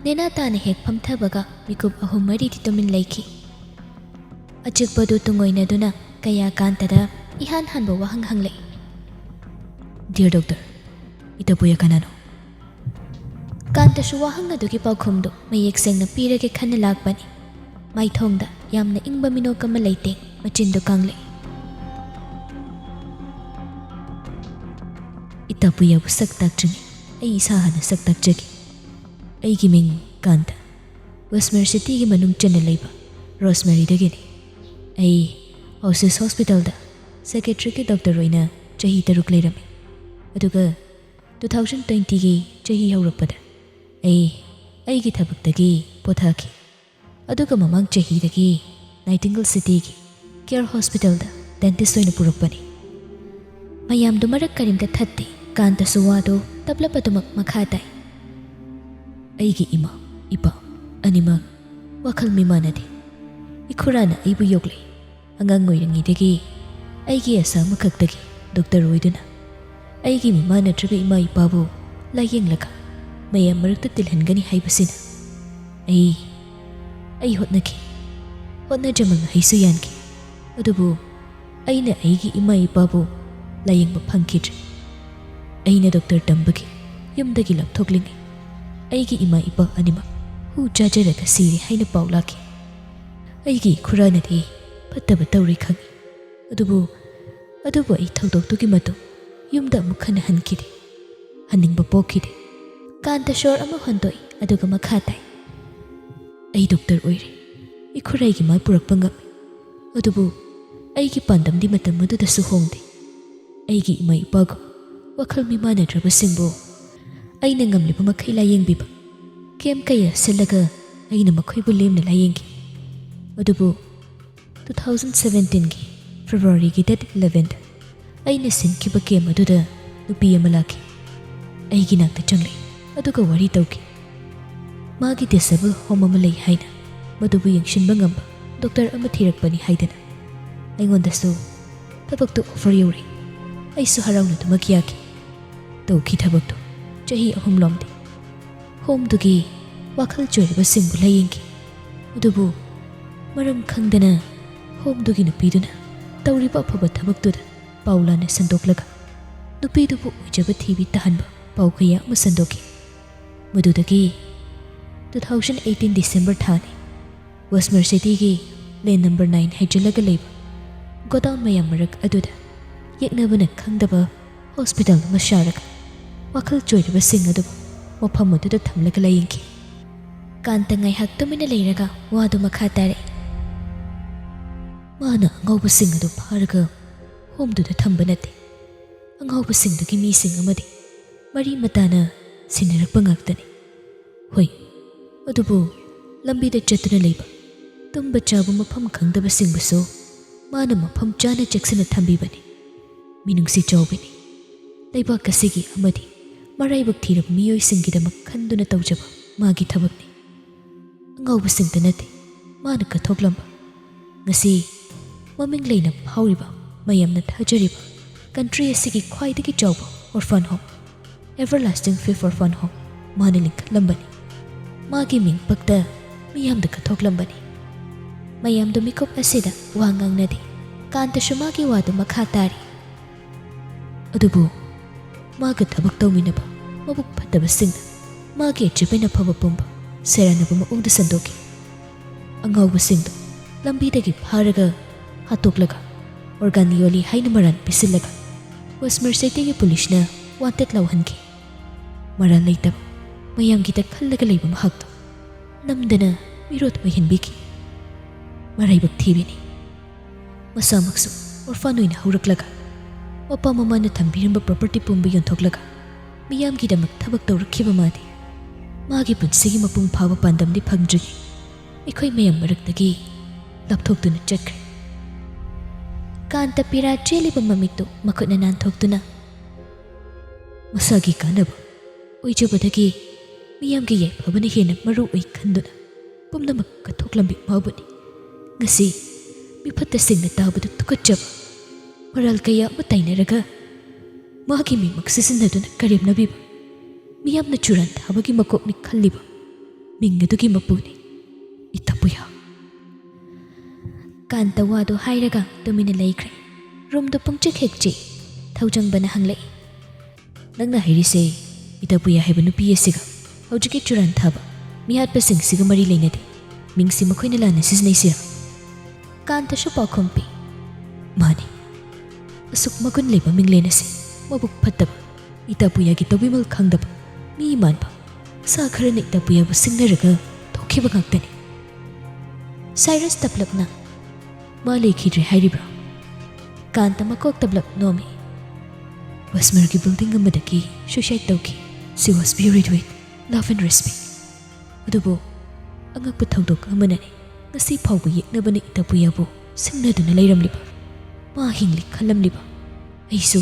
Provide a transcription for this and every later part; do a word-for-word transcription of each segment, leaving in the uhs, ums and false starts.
ꯅꯦꯅꯥ ꯇꯥꯅ ꯍꯦꯛ ꯐꯝꯊꯕꯒ ꯃꯤꯀꯨꯞ ꯑꯍꯨꯝ ꯃꯔꯤꯗꯤ ꯇꯨꯃꯤꯟ ꯂꯩꯈꯤ꯫ ꯑꯆꯤꯛꯄꯗꯨ ꯇꯨꯡꯑꯣꯏꯅꯗꯨꯅ ꯀꯌꯥꯀꯥꯟꯇꯗ ꯏꯍꯥꯟ ꯍꯥꯟꯕ ꯋꯥꯍꯪ ꯍꯪꯂꯛꯏ꯫ "Dear doctor, ita puya kanano?" ꯀꯥꯟꯇꯁꯨ ꯋꯥꯍꯪ ꯑꯗꯨꯒꯤ ꯄꯥꯎꯈꯨꯝꯗꯨ ꯃꯌꯦꯛ ꯁꯦꯡꯅ ꯄꯤꯔꯒꯦ ꯈꯟꯅ ꯂꯥꯛꯄꯅꯤ꯫ ꯃꯥꯏꯊꯣꯡꯗ ꯌꯥꯝꯅ ꯏꯪꯕ ꯃꯤꯅꯣꯛ ꯑꯃ ꯂꯩꯇꯦꯡ ꯃꯆꯤꯟꯗꯨ ꯀꯥꯡꯂꯛꯏ꯫ "ꯏꯇꯥ ꯄꯨꯌꯥꯕꯨ ꯁꯛ ꯇꯥꯛꯆꯅꯤ꯫ ꯑꯩ ꯏꯁꯥ ꯍꯥꯟꯅ ꯁꯛ ꯇꯥꯛꯆꯒꯦ꯫ ꯑꯩꯒꯤ ꯃꯤꯡ ꯀꯥꯟꯇ, ꯋꯦꯁꯃꯦꯔ ꯁꯤꯇꯤꯒꯤ ꯃꯅꯨꯡ ꯆꯟꯅ ꯂꯩꯕ ꯔꯣꯁꯃꯦꯔꯤꯗꯒꯤꯅꯤ꯫ ꯑꯩ ꯑꯣꯁꯤꯁ ꯍꯣꯁꯄꯤꯇꯥꯜꯗ ꯁꯥꯏꯀꯦꯇ꯭ꯔꯤꯛꯀꯤ ꯗꯣꯛꯇꯔ ꯑꯣꯏꯅ ꯆꯍꯤ ꯇꯔꯨꯛ ꯂꯩꯔꯝꯃꯤ꯫ ꯑꯗꯨꯒ ꯇꯨ ꯊꯥꯎꯖꯟ ꯇ꯭ꯋꯦꯟꯇꯤꯒꯤ ꯆꯍꯤ ꯍꯧꯔꯛꯄꯗ ꯑꯩ ꯑꯩꯒꯤ ꯊꯕꯛꯇꯒꯤ ꯄꯣꯊꯥꯈꯤ꯫ ꯑꯗꯨꯒ ꯃꯃꯥꯡ ꯆꯍꯤꯗꯒꯤ ꯅꯥꯏꯇꯤꯡꯒꯦꯜ ꯁꯤꯇꯤꯒꯤ ꯀꯦꯌꯔ ꯍꯣꯁꯄꯤꯇꯥꯜꯗ ꯗꯦꯟꯇꯤꯁ ꯑꯣꯏꯅ ꯄꯨꯔꯛꯄꯅꯤ꯫" ꯃꯌꯥꯝꯗꯨ ꯃꯔꯛ ꯀꯔꯤꯝꯇ ꯊꯠꯇꯦ꯫ ꯀꯥꯟꯇꯁꯨ ꯋꯥꯗꯨ ꯇꯞꯂꯞ ꯑꯗꯨꯃꯛ ꯃꯈꯥ ꯇꯥꯏ꯫ "ꯑꯩꯒꯤ ꯏꯃꯥ, ꯏꯄꯥ ꯑꯅꯤꯃꯛ ꯋꯥꯈꯜ ꯃꯤꯃꯥꯟꯅꯗꯦ꯫ ꯏꯈꯨꯔꯥꯅ ꯑꯩꯕꯨ ꯌꯣꯛꯂꯦ꯫ ꯑꯉꯥꯡ ꯑꯣꯏꯔꯤꯉꯩꯗꯒꯤ ꯑꯩꯒꯤ ꯑꯁꯥ ꯑꯃꯈꯛꯇꯒꯤ ꯗꯣꯛꯇꯔ ꯑꯣꯏꯗꯨꯅ ꯑꯩꯒꯤ ꯃꯤꯃꯥꯟꯅꯗ꯭ꯔꯕ ꯏꯃꯥ ꯏꯄꯥꯕꯨ ꯂꯥꯌꯦꯡꯂꯒ ꯃꯌꯥꯝ ꯃꯔꯛꯇ ꯇꯤꯜꯍꯟꯒꯅꯤ ꯍꯥꯏꯕꯁꯤꯅ ꯑꯩ, ꯑꯩ ꯍꯣꯠꯅꯈꯤ꯫ ꯍꯣꯠꯅꯖꯃꯟ ꯃꯍꯩꯁꯨ ꯌꯥꯟꯈꯤ꯫ ꯑꯗꯨꯕꯨ ꯑꯩꯅ ꯑꯩꯒꯤ ꯏꯃꯥ ꯏꯄꯥꯕꯨ ꯂꯥꯌꯦꯡꯕ ꯐꯪꯈꯤꯗ꯭ꯔꯦ꯫ ꯑꯩꯅ ꯗꯣꯛꯇꯔ ꯇꯝꯕꯒꯤ ꯌꯨꯝꯗꯒꯤ ꯂꯥꯞꯊꯣꯛꯂꯤꯉꯩ ꯑꯩꯒꯤ ꯏꯃꯥ ꯏꯄꯥ ꯑꯅꯤꯃꯛ ꯍꯨ ꯆꯥꯖꯔꯒ ꯁꯤꯔꯦ ꯍꯥꯏꯅ ꯄꯥꯎ ꯂꯥꯛꯈꯤ꯫ ꯑꯩꯒꯤ ꯏꯈꯨꯔꯥꯅꯗꯤ ꯐꯠꯇꯕ ꯇꯧꯔꯦ ꯈꯪꯉꯤ꯫ ꯑꯗꯨꯕꯨ, ꯑꯗꯨꯕꯨ ꯑꯩ ꯊꯧꯗꯣꯛꯇꯨꯒꯤ ꯃꯇꯨꯡ ꯌꯨꯝꯗ ꯑꯃꯨꯛ ꯍꯟꯅ ꯍꯟꯈꯤꯗꯦ꯫ ꯍꯟꯅꯤꯡꯕ ꯄꯣꯛꯈꯤꯗꯦ꯫" ꯀꯥꯟꯇ ꯁꯣꯔ ꯑꯃ ꯍꯣꯟꯗꯣꯛꯏ, ꯑꯗꯨꯒ ꯃꯈꯥ ꯇꯥꯏ꯫ "ꯑꯩ ꯗꯣꯛꯇꯔ ꯑꯣꯏꯔꯦ꯫ ꯏꯈꯨꯔꯥꯏꯒꯤ ꯃꯥꯏ ꯄꯨꯔꯛꯄ ꯉꯝꯃꯤ꯫ ꯑꯗꯨꯕꯨ ꯑꯩꯒꯤ ꯄꯥꯟꯗꯝꯗꯤ ꯃꯇꯝ ꯑꯗꯨꯗꯁꯨ ꯍꯣꯡꯗꯦ꯫ ꯑꯩꯒꯤ ꯏꯃꯥ ꯏꯄꯥꯒ ꯋꯥꯈꯜ ꯃꯤꯃꯥꯟꯅꯗ꯭ꯔꯕꯁꯤꯡꯕꯨ ꯑꯩꯅ ꯉꯝꯂꯤꯕ ꯃꯈꯩ ꯂꯥꯌꯦꯡꯕꯤꯕ, ꯀꯦꯝ ꯀꯌꯥ ꯁꯤꯜꯂꯒ ꯑꯩꯅ ꯃꯈꯣꯏꯕꯨ ꯂꯦꯝꯅ ꯂꯥꯌꯦꯡꯈꯤ꯫ ꯑꯗꯨꯕꯨ ꯇꯨ ꯊꯥꯎꯖꯟ ꯁꯕꯦꯟꯇꯤꯟꯒꯤ ꯐꯦꯕ꯭ꯔꯨꯋꯥꯔꯤꯒꯤ ꯗꯦꯠ ꯏꯂꯦꯚꯦꯟꯗ ꯑꯩꯅ ꯁꯤꯟꯈꯤꯕ ꯀꯦꯝ ꯑꯗꯨꯗ ꯅꯨꯄꯤ ꯑꯃ ꯂꯥꯛꯈꯤ꯫ ꯑꯩꯒꯤ ꯅꯥꯛꯇ ꯆꯪꯂꯛꯏ, ꯑꯗꯨꯒ ꯋꯥꯔꯤ ꯇꯧꯈꯤ꯫ ꯃꯥꯒꯤ ꯗꯤꯁꯦꯕꯜ ꯍꯣꯝ ꯑꯃ ꯂꯩ ꯍꯥꯏꯅ ꯃꯗꯨꯕꯨ ꯌꯦꯡꯁꯤꯟꯕ ꯉꯝꯕ ꯗꯣꯛꯇꯔ ꯑꯃ ꯊꯤꯔꯛꯄꯅꯤ ꯍꯥꯏꯗꯅ ꯑꯩꯉꯣꯟꯗꯁꯨ ꯊꯕꯛꯇꯨ ꯑꯣꯐꯔ ꯌꯧꯔꯛꯏ꯫ ꯑꯩꯁꯨ ꯍꯔꯥꯎꯅꯗꯨꯃꯛ ꯌꯥꯈꯤ꯫ ꯇꯧꯈꯤ ꯊꯕꯛꯇꯨ ꯆꯍꯤ ꯑꯍꯨꯝ ꯂꯣꯝꯗꯤ꯫ ꯍꯣꯝꯗꯨꯒꯤ ꯋꯥꯈꯜ ꯆꯣꯏꯔꯕꯁꯤꯡꯕꯨ ꯂꯥꯌꯦꯡꯈꯤ꯫ ꯑꯗꯨꯕꯨ ꯃꯔꯝ ꯈꯪꯗꯅ ꯍꯣꯝꯗꯨꯒꯤ ꯅꯨꯄꯤꯗꯨꯅ ꯇꯧꯔꯤꯕ ꯑꯐꯕ ꯊꯕꯛꯇꯨꯗ ꯄꯥꯎ ꯂꯥꯟꯅ ꯁꯟꯗꯣꯛꯂꯒ ꯅꯨꯄꯤꯗꯨꯕꯨ ꯑꯣꯏꯖꯕ ꯊꯤꯕꯤ ꯇꯥꯍꯟꯕ ꯄꯥꯎ ꯀꯌꯥ ꯑꯃ ꯁꯟꯗꯣꯛꯈꯤ꯫ ꯃꯗꯨꯗꯒꯤ two thousand eighteen December ꯊꯥꯅꯤ꯫ ꯋꯦꯁꯃꯔ ꯁꯤꯇꯤꯒꯤ ꯂꯦꯟ ꯅꯝꯕꯔ nine ꯍꯩꯖꯤꯜꯂꯒ ꯂꯩꯕ ꯒꯣꯗꯥꯎꯟ ꯃꯌꯥꯝ ꯃꯔꯛ ꯑꯗꯨꯗ ꯌꯦꯛꯅꯕꯅ ꯈꯪꯗꯕ ꯍꯣꯁꯄꯤꯇꯥꯜ ꯑꯃ ꯁꯥꯔꯒ ꯋꯥꯈꯜ ꯆꯣꯏꯔꯕꯁꯤꯡ ꯑꯗꯨꯕꯨ ꯃꯐꯝ ꯑꯗꯨꯗ ꯊꯝꯂꯒ ꯂꯥꯌꯦꯡꯈꯤ꯫ ꯀꯥꯟꯇ ꯉꯥꯏꯍꯥꯛ ꯇꯨꯃꯤꯟꯅ ꯂꯩꯔꯒ ꯋꯥꯗꯨ ꯃꯈꯥ ꯇꯥꯔꯛꯏ꯫ ꯃꯥꯅ ꯑꯉꯥꯎꯕꯁꯤꯡ ꯑꯗꯨ ꯐꯥꯔꯒ ꯍꯣꯝꯗꯨꯗ ꯊꯝꯕ ꯅꯠꯇꯦ꯫ ꯑꯉꯥꯎꯕꯁꯤꯡꯗꯨꯒꯤ ꯃꯤꯁꯤꯡ ꯑꯃꯗꯤ ꯃꯔꯤ ꯃꯇꯥꯅ ꯁꯤꯟꯅꯔꯛꯄ ꯉꯥꯛꯇꯅꯤ꯫ ꯍꯣꯏ, ꯑꯗꯨꯕꯨ ꯂꯝꯕꯤꯗ ꯆꯠꯇꯨꯅ ꯂꯩꯕ, ꯇꯨꯝꯕ ꯆꯥꯕ ꯃꯐꯝ ꯈꯪꯗꯕꯁꯤꯡꯕꯨꯁꯨ ꯃꯥꯅ ꯃꯐꯝ ꯆꯥꯅ ꯆꯦꯛꯁꯤꯟꯅ ꯊꯝꯕꯤꯕꯅꯤ꯫ ꯃꯤꯅꯨꯡꯁꯤ ꯆꯥꯎꯕꯤꯅꯤ꯫ ꯂꯩꯕꯥꯛ ꯑꯁꯤꯒꯤ ꯑꯃꯗꯤ ꯃꯔꯥꯏꯕꯛ ꯊꯤꯔꯕ ꯃꯤꯑꯣꯏꯁꯤꯡꯒꯤꯗꯃꯛ ꯈꯟꯗꯨꯅ ꯇꯧꯖꯕ ꯃꯥꯒꯤ ꯊꯕꯛꯅꯤ꯫ ꯑꯉꯥꯎꯕꯁꯤꯡꯇ ꯅꯠꯇꯦ ꯃꯥꯅ ꯀꯠꯊꯣꯛꯂꯝꯕ꯫ ꯉꯁꯤ ꯃꯃꯤꯡ ꯂꯩꯅ ꯐꯥꯎꯔꯤꯕ, ꯃꯌꯥꯝꯅ ꯊꯥꯖꯔꯤꯕ ꯀꯟꯇ꯭ꯔꯤ ꯑꯁꯤꯒꯤ ꯈ꯭ꯋꯥꯏꯗꯒꯤ ꯆꯥꯎꯕ orphan home, Everlasting Faith Orphan Home ꯃꯥꯅ ꯂꯤꯡꯈꯠꯂꯝꯕꯅꯤ꯫ ꯃꯥꯒꯤ ꯃꯤꯡ ꯄꯛꯇ ꯃꯤꯌꯥꯝꯗ ꯀꯠꯊꯣꯛꯂꯝꯕꯅꯤ꯫ ꯃꯌꯥꯝꯗꯨ ꯃꯤꯀꯨꯞ ꯑꯁꯤꯗ ꯋꯥ ꯉꯥꯡꯅꯗꯦ꯫ ꯀꯥꯟꯇꯁꯨ ꯃꯥꯒꯤ ꯋꯥꯗꯨ ꯃꯈꯥ ꯇꯥꯔꯤ꯫ ꯑꯗꯨꯕꯨ ꯃꯥꯒ ꯊꯕꯛ ꯇꯧꯃꯤꯟꯅꯕ ꯃꯕꯨꯛ ꯐꯠꯇꯕꯁꯤꯡꯅ ꯃꯥꯒꯤ achievement ꯑꯐꯕ ꯄꯨꯝꯕ ꯁꯦꯔꯥꯟꯅꯕ ꯃꯑꯣꯡꯗ ꯁꯟꯗꯣꯛꯈꯤ꯫ ꯑꯉꯥꯎꯕꯁꯤꯡꯗꯨ ꯂꯝꯕꯤꯗꯒꯤ ꯐꯥꯔꯒ ꯍꯥꯠꯇꯣꯛꯂꯒ organ ꯌꯣꯜꯂꯤ ꯍꯥꯏꯅ ꯃꯔꯥꯜ ꯄꯤꯁꯤꯜꯂꯒ ꯋꯦꯁꯃꯔ ꯁꯤꯇꯤꯒꯤ ꯄꯨꯂꯤꯁꯅ wanted ꯂꯥꯎꯍꯟꯈꯤ꯫ ꯃꯔꯥꯜ ꯂꯩꯇꯕ ꯃꯌꯥꯝꯒꯤꯗ ꯈꯜꯂꯒ ꯂꯩꯕ ꯃꯍꯥꯛꯇꯨ ꯅꯝꯗꯅ ꯃꯤꯔꯣꯠ ꯑꯣꯏꯍꯟꯕꯤꯈꯤ꯫ ꯃꯔꯥꯏꯕꯛ ꯊꯤꯕꯤꯅꯤ꯫ ꯃꯁꯥꯃꯛꯁꯨ orphan ꯑꯣꯏꯅ ꯍꯧꯔꯛꯂꯒ ꯃꯄꯥ ꯃꯃꯥꯅ ꯊꯝꯕꯤꯔꯝꯕ property ꯄꯨꯝꯕ ꯌꯣꯟꯊꯣꯛꯂꯒ ꯃꯤꯌꯥꯝꯒꯤꯗꯃꯛ ꯊꯕꯛ ꯇꯧꯔꯛꯈꯤꯕ ꯃꯥꯗꯤ ꯃꯥꯒꯤ ꯄꯨꯟꯁꯤꯒꯤ ꯃꯄꯨꯡ ꯐꯥꯕ ꯄꯥꯟꯗꯝꯗꯤ ꯐꯪꯗ꯭ꯔꯤꯉꯩ ꯑꯩꯈꯣꯏ ꯃꯌꯥꯝ ꯃꯔꯛꯇꯒꯤ ꯂꯥꯞꯊꯣꯛꯇꯨꯅ ꯆꯠꯈ꯭ꯔꯦ꯫ ꯀꯥꯟꯇ ꯄꯤꯔꯥ ꯆꯦꯜꯂꯤꯕ ꯃꯃꯤꯠꯇꯨ ꯃꯈꯨꯠꯅ ꯅꯥꯟꯊꯣꯛꯇꯨꯅ ꯃꯁꯥꯒꯤ ꯀꯥꯟꯅꯕ ꯑꯣꯏꯖꯕꯗꯒꯤ ꯃꯤꯌꯥꯝꯒꯤ ꯌꯥꯏꯐꯕꯅ ꯍꯦꯟꯅ ꯃꯔꯨ ꯑꯣꯏ ꯈꯟꯗꯨꯅ ꯄꯨꯝꯅꯃꯛ ꯀꯠꯊꯣꯛꯂꯝꯕꯤ ꯃꯥꯕꯨꯅꯤ꯫ ꯉꯁꯤ ꯃꯤꯐꯠꯇꯁꯤꯡꯅ ꯇꯥꯕꯗ ꯇꯨꯀꯠꯆꯕ ꯃꯔꯥꯜ ꯀꯌꯥ ꯑꯃ ꯇꯥꯏꯅꯔꯒ ꯃꯥꯒꯤ ꯃꯤꯃꯛ ꯁꯤꯖꯤꯟꯅꯗꯨꯅ ꯀꯔꯦꯝꯅꯕꯤꯕ ꯃꯤꯌꯥꯝꯅ ꯆꯨꯔꯥꯟ ꯊꯥꯕꯒꯤ ꯃꯀꯣꯛꯅꯤ ꯈꯜꯂꯤꯕ ꯃꯤꯡ ꯑꯗꯨꯒꯤ ꯃꯄꯨꯅꯤ ꯏꯇꯥꯄꯨꯌꯥ꯫ ꯀꯥꯟꯇ ꯋꯥꯗꯨ ꯍꯥꯏꯔꯒ ꯇꯨꯃꯤꯟꯅ ꯂꯩꯈ꯭ꯔꯦ꯫ ꯔꯨꯝꯗꯨ ꯄꯨꯡꯆꯤꯛ ꯍꯦꯛ ꯆꯤꯛꯏ꯫ ꯊꯧꯖꯪꯕꯅ ꯍꯪꯂꯛꯏ, "ꯅꯪꯅ ꯍꯥꯏꯔꯤꯁꯦ ꯏꯇꯥꯄꯨꯌꯥ ꯍꯥꯏꯕ ꯅꯨꯄꯤ ꯑꯁꯤꯒ ꯍꯧꯖꯤꯛꯀꯤ ꯆꯨꯔꯥꯟ ꯊꯥꯕ ꯃꯤꯍꯥꯠꯄꯁꯤꯡꯁꯤꯒ ꯃꯔꯤ ꯂꯩꯅꯗꯦ? ꯃꯤꯡꯁꯤ ꯃꯈꯣꯏꯅ ꯂꯥꯟꯅ ꯁꯤꯖꯤꯟꯅꯩꯁꯤꯔ?" ꯀꯥꯟꯇꯁꯨ ꯄꯥꯎꯈꯨꯝ ꯄꯤ, "ꯃꯥꯅꯤ꯫ ꯑꯁꯨꯛ ꯃꯒꯨꯟ ꯂꯩꯕ ꯃꯤꯡꯂꯦꯟ ꯑꯁꯤ ꯃꯕꯨꯛ ꯐꯠꯇꯕ ꯏꯇꯥꯄꯨꯌꯥꯒꯤ ꯇꯧꯕꯤꯃꯜ ꯈꯪꯗꯕ ꯃꯤ ꯃꯥꯟꯕ ꯁꯥ ꯈꯔꯅ ꯏꯇꯥꯄꯨꯌꯥꯕꯨ ꯁꯤꯡꯅꯔꯒ ꯊꯣꯛꯈꯤꯕ ꯉꯥꯛꯇꯅꯤ꯫" ꯁꯥꯏꯔꯁ ꯇꯞꯂꯞꯅ, "ꯃꯥ ꯂꯩꯈꯤꯗ꯭ꯔꯦ ꯍꯥꯏꯔꯤꯕ꯭ꯔꯥ?" ꯀꯥꯟꯇ ꯃꯀꯣꯛ ꯇꯞꯂꯞ ꯅꯣꯝꯃꯤ꯫ "ꯋꯥꯁꯃꯔꯒꯤ ꯕꯤꯜꯗꯤꯡ ꯑꯃꯗꯒꯤ ꯁꯨꯏꯁꯥꯏꯗ ꯇꯧꯈꯤ꯫ She was buried with love and respect꯫ ꯑꯗꯨꯕꯨ ꯑꯉꯛꯄ ꯊꯧꯗꯣꯛ ꯑꯃꯅꯅꯤ, ꯉꯁꯤ ꯐꯥꯎꯕ ꯌꯦꯛꯅꯕꯅ ꯏꯇꯥꯄꯨꯌꯥꯕꯨ ꯁꯤꯡꯅꯗꯨꯅ ꯂꯩꯔꯝꯂꯤꯕ꯫ ꯃꯥ ꯍꯤꯡꯂꯤ ꯈꯜꯂꯝꯂꯤꯕ ꯑꯩꯁꯨ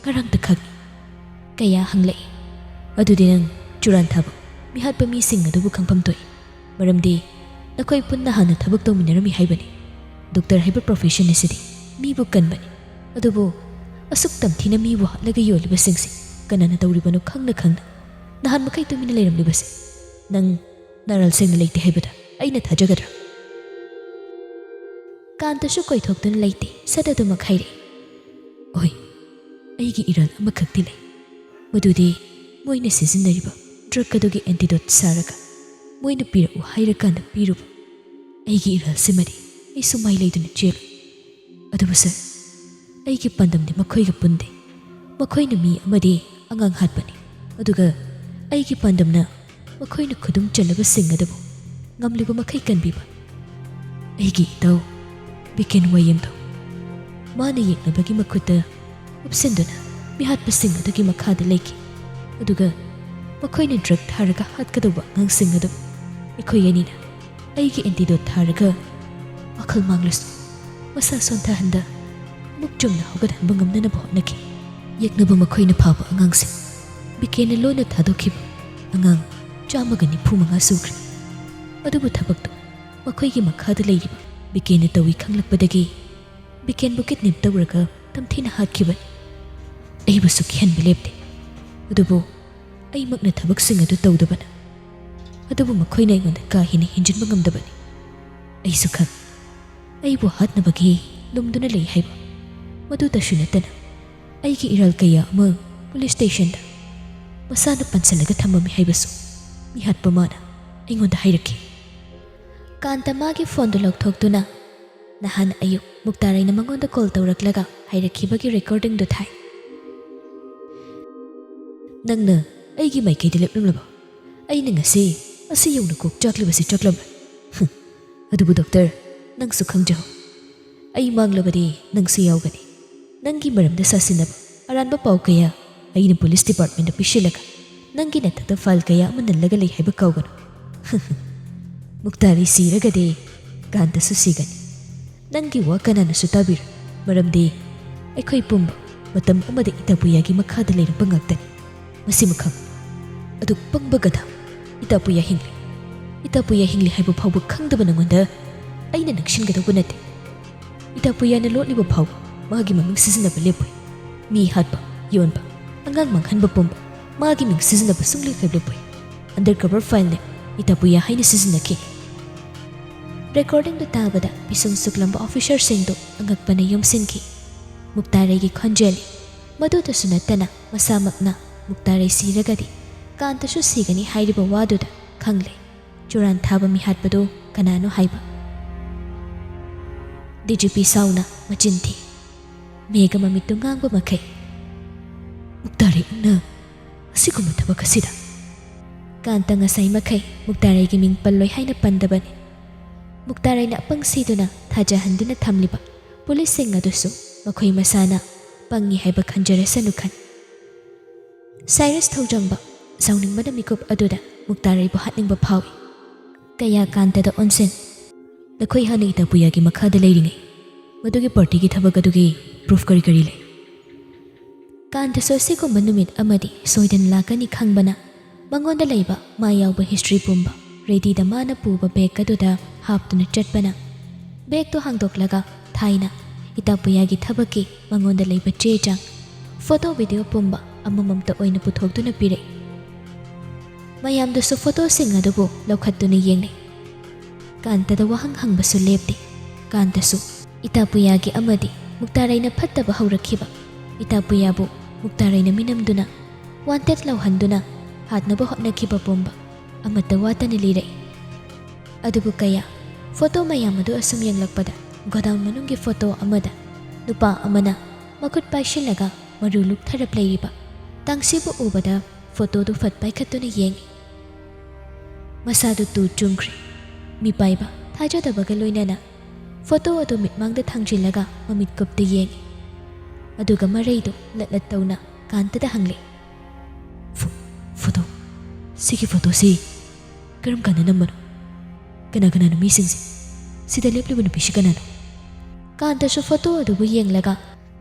ꯉꯔꯥꯡꯇ ꯈꯪꯉꯤ꯫" ꯀꯌꯥ ꯍꯪꯂꯛꯏ꯫ "ꯑꯗꯨꯗꯤ ꯅꯪ ꯆꯨꯔꯥꯟ ꯊꯥꯕ ꯃꯤꯍꯥꯠꯄ ꯃꯤꯁꯤꯡ ꯑꯗꯨꯕꯨ ꯈꯪꯐꯝ ꯊꯣꯛꯏ, ꯃꯔꯝꯗꯤ ꯅꯈꯣꯏ ꯄꯨꯟꯅ ꯍꯥꯟꯅ ꯊꯕꯛ ꯇꯧꯃꯤꯟꯅꯔꯝꯃꯤ ꯍꯥꯏꯕꯅꯤ꯫ ꯗꯣꯛꯇꯔ ꯍꯥꯏꯕ ꯄ꯭ꯔꯣꯐꯦꯁꯟ ꯑꯁꯤꯗꯤ ꯃꯤꯕꯨ ꯀꯟꯕꯅꯤ, ꯑꯗꯨꯕꯨ ꯑꯁꯨꯛ ꯇꯝꯊꯤꯅ ꯃꯤꯕꯨ ꯍꯥꯠꯂꯒ ꯌꯣꯜꯂꯤꯕꯁꯤꯡꯁꯤ ꯀꯅꯥꯅ ꯇꯧꯔꯤꯕꯅꯣ ꯈꯪꯅ ꯈꯪꯅ ꯅꯍꯥꯟ ꯃꯈꯩ ꯇꯨꯃꯤꯟꯅ ꯂꯩꯔꯝꯂꯤꯕꯁꯦ ꯅꯪ ꯅꯔꯥꯜ ꯁꯦꯡꯅ ꯂꯩꯇꯦ ꯍꯥꯏꯕꯗ ꯑꯩꯅ ꯊꯥꯖꯒꯗ꯭ꯔꯥ?" ꯀꯥꯟꯇꯁꯨ ꯀꯣꯏꯊꯣꯛꯇꯨꯅ ꯂꯩꯇꯦ, ꯁꯠ ꯑꯗꯨꯃꯛ ꯍꯥꯏꯔꯛꯏ꯫ "ꯍꯣꯏ, ꯑꯩꯒꯤ ꯏꯔꯥꯜ ꯑꯃꯈꯛꯇꯤ ꯂꯩ꯫ ꯃꯗꯨꯗꯤ ꯃꯣꯏꯅ ꯁꯤꯖꯤꯟꯅꯔꯤꯕ ꯗ꯭ꯔꯒ ꯑꯗꯨꯒꯤ ꯑꯦꯟꯇꯤꯗꯣꯠ ꯁꯥꯔꯒ ꯃꯣꯏꯅ ꯄꯤꯔꯛꯎ ꯍꯥꯏꯔꯀꯥꯟꯗ ꯄꯤꯔꯨꯕ ꯑꯩꯒꯤ ꯏꯔꯥꯜꯁꯤꯃꯗꯤ ꯑꯩꯁꯨ ꯃꯥꯏ ꯂꯩꯗꯨꯅ ꯆꯦꯜꯂꯨ꯫ ꯑꯗꯨꯕꯨ ꯁꯥꯔ, ꯑꯩꯒꯤ ꯄꯥꯟꯗꯝꯗꯤ ꯃꯈꯣꯏꯒ ꯄꯨꯟꯗꯦ꯫ ꯃꯈꯣꯏꯅ ꯃꯤ ꯑꯃꯗꯤ ꯑꯉꯥꯡ ꯍꯥꯠꯄꯅꯤ, ꯑꯗꯨꯒ ꯑꯩꯒꯤ ꯄꯥꯟꯗꯝꯅ ꯃꯈꯣꯏꯅ ꯈꯨꯗꯨꯝ ꯆꯜꯂꯕꯁꯤꯡ ꯑꯗꯨꯕꯨ ꯉꯝꯂꯤꯕ ꯃꯈꯩ ꯀꯟꯕꯤꯕ꯫ ꯑꯩꯒꯤ ꯏꯇꯥꯎ ꯕꯤꯀꯦꯟ ꯋꯥꯌꯦꯝꯗꯣ ꯃꯥꯅ ꯌꯦꯛꯅꯕꯒꯤ ꯃꯈꯨꯠꯇ ꯎꯞꯁꯤꯟꯗꯨꯅ ꯃꯤꯍꯥꯠꯄꯁꯤꯡ ꯑꯗꯨꯒꯤ ꯃꯈꯥꯗ ꯂꯩꯈꯤ꯫ ꯑꯗꯨꯒ ꯃꯈꯣꯏꯅ ꯗ꯭ꯔꯒ ꯊꯥꯔꯒ ꯍꯥꯠꯀꯗꯧꯕ ꯑꯉꯥꯡꯁꯤꯡ ꯑꯗꯨ ꯑꯩꯈꯣꯏ ꯑꯅꯤꯅ ꯑꯩꯒꯤ ꯑꯦꯟꯇꯤꯗꯣꯠ ꯊꯥꯔꯒ ꯋꯥꯈꯜ ꯃꯥꯡꯂꯁꯨ ꯃꯁꯥ ꯁꯣꯟꯊꯍꯟꯗ ꯑꯃꯨꯛ ꯆꯨꯝꯅ ꯍꯧꯒꯠꯍꯟꯕ ꯉꯝꯅꯅꯕ ꯍꯣꯠꯅꯈꯤ꯫ ꯌꯦꯛꯅꯕ ꯃꯈꯣꯏꯅ ꯐꯥꯕ ꯑꯉꯥꯡꯁꯤꯡ ꯕꯤꯀꯦꯟꯅ ꯂꯣꯟꯅ ꯊꯥꯗꯣꯛꯈꯤꯕ ꯑꯉꯥꯡ ꯆꯥꯝꯃꯒ ꯅꯤꯐꯨ ꯃꯉꯥ ꯁꯨꯈ꯭ꯔꯦ꯫ ꯑꯗꯨꯕꯨ ꯊꯕꯛꯇꯨ ꯃꯈꯣꯏꯒꯤ ꯃꯈꯥꯗ ꯂꯩꯔꯤꯕ ꯕꯤꯀꯦꯟꯅ ꯇꯧꯏ ꯈꯪꯂꯛꯄꯗꯒꯤ ꯕꯤꯀꯦꯟꯕꯨ ꯀꯤꯗꯅꯦꯞ ꯇꯧꯔꯒ ꯇꯝꯊꯤꯅ ꯍꯥꯠꯈꯤꯕꯅꯤ꯫ ꯑꯩꯕꯨꯁꯨ ꯀꯤꯍꯟꯕ ꯂꯦꯞꯇꯦ꯫ ꯑꯗꯨꯕꯨ ꯑꯩꯃꯛꯅ ꯊꯕꯛꯁꯤꯡ ꯑꯗꯨ ꯇꯧꯗꯕꯅ꯫ ꯑꯗꯨꯕꯨ ꯃꯈꯣꯏꯅ ꯑꯩꯉꯣꯟꯗ ꯀꯥ ꯍꯦꯟꯅ ꯍꯦꯟꯖꯤꯟꯕ ꯉꯝꯗꯕꯅꯤ꯫ ꯑꯩꯁꯨ ꯈꯪꯏ, ꯑꯩꯕꯨ ꯍꯥꯠꯅꯕꯒꯤ ꯂꯨꯝꯗꯨꯅ ꯂꯩ ꯍꯥꯏꯕ꯫ ꯃꯗꯨꯇꯁꯨ ꯅꯠꯇꯅ ꯑꯩꯒꯤ ꯏꯔꯥꯜ ꯀꯌꯥ ꯑꯃ ꯄꯨꯂꯤꯁ ꯁ꯭ꯇꯦꯁꯟꯗ ꯃꯁꯥꯅ ꯄꯟꯁꯜꯂꯒ ꯊꯝꯃꯝꯃꯤ ꯍꯥꯏꯕꯁꯨ ꯃꯤꯍꯥꯠꯄ ꯃꯥꯅ ꯑꯩꯉꯣꯟꯗ ꯍꯥꯏꯔꯛꯈꯤ꯫ ꯀꯥꯟꯇ ꯃꯥꯒꯤ ꯐꯣꯟꯗꯨ ꯂꯧꯊꯣꯛꯇꯨꯅ ꯅꯍꯥꯟ ꯑꯌꯨꯛ ꯃꯨꯛꯇꯥꯔꯩꯅ ꯃꯉꯣꯟꯗ ꯀꯣꯜ ꯇꯧꯔꯛꯂꯒ ꯍꯥꯏꯔꯛꯈꯤꯕꯒꯤ ꯔꯦꯀꯣꯔꯗꯤꯡꯗꯨ ꯊꯥꯏ꯫ "ꯅꯪꯅ ꯑꯩꯒꯤ ꯃꯥꯏꯀꯩꯗ ꯂꯦꯞꯂꯝꯂꯕ? ꯑꯩꯅ ꯉꯁꯤ ꯑꯁꯤ ꯌꯧꯅ ꯀꯣꯛ ꯆꯥꯛꯂꯤꯕꯁꯤ ꯆꯥꯛꯂꯝꯂꯣꯏ꯫ ꯍꯨꯝ꯫ ꯑꯗꯨꯕꯨ ꯗꯣꯛꯇꯔ, ꯅꯪꯁꯨ ꯈꯪꯖꯍꯧ, ꯑꯩ ꯃꯥꯡꯂꯕꯗꯤ ꯅꯪꯁꯨ ꯌꯥꯎꯒꯅꯤ꯫ ꯅꯪꯒꯤ ꯃꯔꯝꯗ ꯁꯥꯁꯤꯟꯅꯕ ꯑꯔꯥꯟꯕ ꯄꯥꯎ ꯀꯌꯥ ꯑꯩꯅ ꯄꯨꯂꯤꯁ ꯗꯤꯄꯥꯔꯠꯃꯦꯟꯗ ꯄꯤꯁꯤꯜꯂꯒ ꯅꯪꯒꯤ ꯅꯊꯛꯇ ꯐꯥꯏꯜ ꯀꯌꯥ ꯑꯃ ꯅꯜꯂꯒ ꯂꯩ ꯍꯥꯏꯕ ꯀꯥꯎꯒꯅꯨ꯫ ꯃꯨꯛꯇꯥꯔꯤ ꯁꯤꯔꯒꯗꯤ ꯀꯥꯟꯇꯁꯨ ꯁꯤꯒꯅꯤ꯫ ꯅꯪꯒꯤ ꯋꯥ ꯀꯅꯥꯅꯁꯨ ꯇꯥꯕꯤꯔꯣꯏ, ꯃꯔꯝꯗꯤ ꯑꯩꯈꯣꯏ ꯄꯨꯝꯕ ꯃꯇꯝ ꯑꯃꯗ ꯏꯇꯥꯄꯨꯌꯥꯒꯤ ꯃꯈꯥꯗ ꯂꯩꯔꯝꯕ ꯉꯥꯛꯇꯅꯤ꯫ ꯃꯁꯤꯃ ꯈꯪ꯫ ꯑꯗꯨ ꯄꯪꯕ ꯒꯙꯥ, ꯏꯇꯥꯄꯨꯌꯥ ꯍꯤꯡꯂꯤ, ꯏꯇꯥꯄꯨꯌꯥ ꯍꯤꯡꯂꯤ ꯍꯥꯏꯕ ꯐꯥꯎꯕ ꯈꯪꯗꯕ ꯅꯉꯣꯟꯗ ꯑꯩꯅ ꯅꯛꯁꯤꯟꯒꯗꯧꯕ ꯅꯠꯇꯦ꯫ ꯏꯇꯥꯄꯨꯌꯥꯅ ꯂꯣꯠꯂꯤꯕ ꯐꯥꯎꯕ ꯃꯥꯒꯤ ꯃꯃꯤꯡ ꯁꯤꯖꯤꯟꯅꯕ ꯂꯦꯞꯄꯣꯏ꯫ ꯃꯤ ꯍꯥꯠꯄ, ꯌꯣꯟꯕ, ꯑꯉꯥꯡ ꯃꯥꯡꯍꯟꯕ ꯄꯨꯝꯕ ꯃꯥꯒꯤ ꯃꯤꯡ ꯁꯤꯖꯤꯟꯅꯕ ꯁꯨꯡꯂꯦꯞ ꯂꯦꯞꯂꯣꯏ꯫ ꯑꯟꯗꯔ ꯀꯚꯔ ꯐꯥꯏꯜꯅ ꯏꯇꯥꯄꯨꯌꯥ ꯍꯥꯏꯅ ꯁꯤꯖꯤꯟꯅꯈꯤ꯫ ꯔꯦꯀꯣꯔꯗꯤꯡꯗꯨ ꯇꯥꯕꯗ ꯄꯤꯁꯨꯝ ꯁꯨꯛꯂꯝꯕ ꯑꯣꯐꯤꯁꯔꯁꯤꯡꯗꯨ ꯑꯉꯛꯄꯅ ꯌꯣꯝꯁꯤꯟꯈꯤ꯫ ꯃꯨꯛꯇꯥꯔꯩꯒꯤ ꯈꯣꯟꯖꯦꯜꯅꯤ꯫ ꯃꯗꯨꯗꯁꯨ ꯅꯠꯇꯅ ꯃꯁꯥꯃꯛꯅ ꯃꯨꯛꯇꯥꯔꯩ ꯁꯤꯔꯒꯗꯤ ꯀꯥꯟꯇꯁꯨ ꯁꯤꯒꯅꯤ ꯍꯥꯏꯔꯤꯕ ꯋꯥꯗꯨꯗ ꯈꯪꯂꯦ ꯆꯨꯔꯥꯟ ꯊꯥꯕ ꯃꯤꯍꯥꯠꯄꯗꯨ ꯀꯅꯥꯅꯣ ꯍꯥꯏꯕ꯫ ꯗꯤ ꯖꯤ ꯄꯤ ꯁꯥꯎꯅ ꯃꯆꯤꯟ ꯊꯤ꯫ ꯃꯦꯘ ꯃꯃꯤꯠꯇꯨ ꯉꯥꯡꯕ ꯃꯈꯩ, "ꯃꯨꯛꯇꯥꯔꯩ, ꯅꯪꯅ ꯑꯁꯤꯒꯨꯝꯕ ꯊꯕꯛ ꯑꯁꯤꯗ?" ꯀꯥꯟꯇ ꯉꯁꯥꯏ ꯃꯈꯩ ꯃꯨꯛꯇꯥꯔꯩꯒꯤ ꯃꯤꯡ ꯄꯜꯂꯣꯏ ꯍꯥꯏꯅ ꯄꯟꯗꯕꯅꯤ꯫ ꯃꯨꯛꯇꯥꯔꯩꯅ ꯑꯄꯪ ꯁꯤꯗꯨꯅ ꯊꯥꯖꯍꯟꯗꯨꯅ ꯊꯝꯂꯤꯕ ꯄꯨꯂꯤꯁꯁꯤꯡ ꯑꯗꯨꯁꯨ ꯃꯈꯣꯏ ꯃꯁꯥꯅ ꯄꯪꯉꯤ ꯍꯥꯏꯕ ꯈꯟꯖꯔꯁꯅꯨ ꯈꯟ꯫ ꯁꯥꯏꯔꯁ ꯊꯧꯖꯪꯕ ꯁꯥꯎꯅꯤꯡꯕꯅ ꯃꯤꯀꯨꯞ ꯑꯗꯨꯗ ꯃꯨꯛꯇꯥꯔꯩꯕꯨ ꯍꯥꯠꯅꯤꯡꯕ ꯐꯥꯎꯏ꯫ ꯀꯌꯥ ꯀꯥꯟꯇꯗ ꯑꯣꯟꯁꯤꯟ, "ꯅꯈꯣꯏ ꯍꯥꯟꯅ ꯏꯇꯥꯄꯨꯌꯥꯒꯤ ꯃꯈꯥꯗ ꯂꯩꯔꯤꯉꯩ ꯃꯗꯨꯒꯤ ꯄꯥꯔꯇꯤꯒꯤ ꯊꯕꯛ ꯑꯗꯨꯒꯤ ꯄ꯭ꯔꯨꯐ ꯀꯔꯤ ꯀꯔꯤ ꯂꯩ?" ꯀꯥꯟꯇꯁꯨ ꯑꯁꯤꯒꯨꯝꯕ ꯅꯨꯃꯤꯠ ꯑꯃꯗꯤ ꯁꯣꯏꯗꯅ ꯂꯥꯛꯀꯅꯤ ꯈꯪꯕꯅ ꯃꯉꯣꯟꯗ ꯂꯩꯕ ꯃꯥ ꯌꯥꯎꯕ ꯍꯤꯁꯇ꯭ꯔꯤ ꯄꯨꯝꯕ ꯔꯦꯗꯤꯗ ꯃꯥꯅ ꯄꯨꯕ ꯕꯦꯒ ꯑꯗꯨꯗ ꯍꯥꯞꯇꯨꯅ ꯆꯠꯄꯅ ꯕꯦꯒꯇꯨ ꯍꯥꯡꯗꯣꯛꯂꯒ ꯊꯥꯏꯅ ꯏꯇꯥꯄꯨꯌꯥꯒꯤ ꯊꯕꯛꯀꯤ ꯃꯉꯣꯟꯗ ꯂꯩꯕ ꯆꯦ ꯆꯥꯡ, ꯐꯣꯇꯣ ꯚꯤꯗꯤꯑꯣ ꯄꯨꯝꯕ ꯑꯃꯃꯝꯇ ꯑꯣꯏꯅ ꯄꯨꯊꯣꯛꯇꯨꯅ ꯄꯤꯔꯛꯏ꯫ ꯃꯌꯥꯝꯗꯨꯁꯨ ꯐꯣꯇꯣꯁꯤꯡ ꯑꯗꯨꯕꯨ ꯂꯧꯈꯠꯇꯨꯅ ꯌꯦꯡꯂꯤ꯫ ꯀꯥꯟꯇꯗ ꯋꯥꯍꯪ ꯍꯪꯕꯁꯨ ꯂꯦꯞꯇꯦ꯫ ꯀꯥꯟꯇꯁꯨ ꯏꯇꯥꯄꯨꯌꯥꯒꯤ ꯑꯃꯗꯤ ꯃꯨꯛꯇꯥꯔꯩꯅ ꯐꯠꯇꯕ ꯍꯧꯔꯛꯈꯤꯕ, ꯏꯇꯥꯄꯨꯌꯥꯕꯨ ꯃꯨꯛꯇꯥꯔꯩꯅ ꯃꯤꯅꯝꯗꯨꯅ wanted ꯂꯧꯍꯟꯗꯨꯅ ꯍꯥꯠꯅꯕ ꯍꯣꯠꯅꯈꯤꯕ ꯄꯨꯝꯕ ꯑꯃꯠꯇ ꯋꯥꯠꯇꯅ ꯂꯤꯔꯛꯏ꯫ ꯑꯗꯨꯕꯨ ꯀꯌꯥ, ꯐꯣꯇꯣ ꯃꯌꯥꯝ ꯑꯗꯨ ꯑꯁꯨꯝ ꯌꯦꯡꯂꯛꯄꯗ, ꯒꯣꯗꯥꯎꯟ ꯃꯅꯨꯡꯒꯤ ꯐꯣꯇꯣ ꯑꯃꯗ ꯅꯨꯄꯥ ꯑꯃꯅ ꯃꯈꯨꯠ ꯄꯥꯏꯁꯤꯜꯂꯒ ꯃꯔꯨ ꯂꯨꯛꯊꯔꯞ ꯂꯩꯔꯤꯕ ꯇꯥꯡꯁꯤꯕꯨ ꯎꯕꯗ ꯐꯣꯇꯣꯗꯨ ꯐꯠ ꯄꯥꯏꯈꯠꯇꯨꯅ ꯌꯦꯡꯏ꯫ ꯃꯁꯥꯗꯨ ꯇꯨ ꯆꯨꯝꯈ꯭ꯔꯦ꯫ ꯃꯤꯄꯥꯏꯕ ꯊꯥꯖꯗꯕꯒ ꯂꯣꯏꯅꯅ ꯐꯣꯇꯣ ꯑꯗꯨ ꯃꯤꯠꯃꯥꯡꯗ ꯊꯥꯡꯖꯤꯜꯂꯒ ꯃꯃꯤꯠ ꯀꯨꯞꯇ ꯌꯦꯡꯏ꯫ ꯑꯗꯨꯒ ꯃꯔꯩꯗꯨ ꯂꯠ ꯂꯠ ꯇꯧꯅ ꯀꯥꯟꯇꯗ ꯍꯪꯂꯦ꯫ "ꯐꯣ-, ꯐꯣꯇꯣ? ꯁꯤꯒꯤ ꯐꯣꯇꯣꯁꯤ ꯀꯔꯝ ꯀꯥꯟꯗ ꯅꯝꯕꯅꯣ? ꯀꯅꯥ ꯀꯅꯥꯅꯣ ꯃꯤꯁꯤꯡꯁꯦ? ꯁꯤꯗ ꯂꯦꯞꯂꯤꯕ ꯅꯨꯄꯤꯁꯤ ꯀꯅꯥꯅꯣ?" ꯀꯥꯟꯇꯁꯨ ꯐꯣꯇꯣ ꯑꯗꯨꯕꯨ ꯌꯦꯡꯂꯒ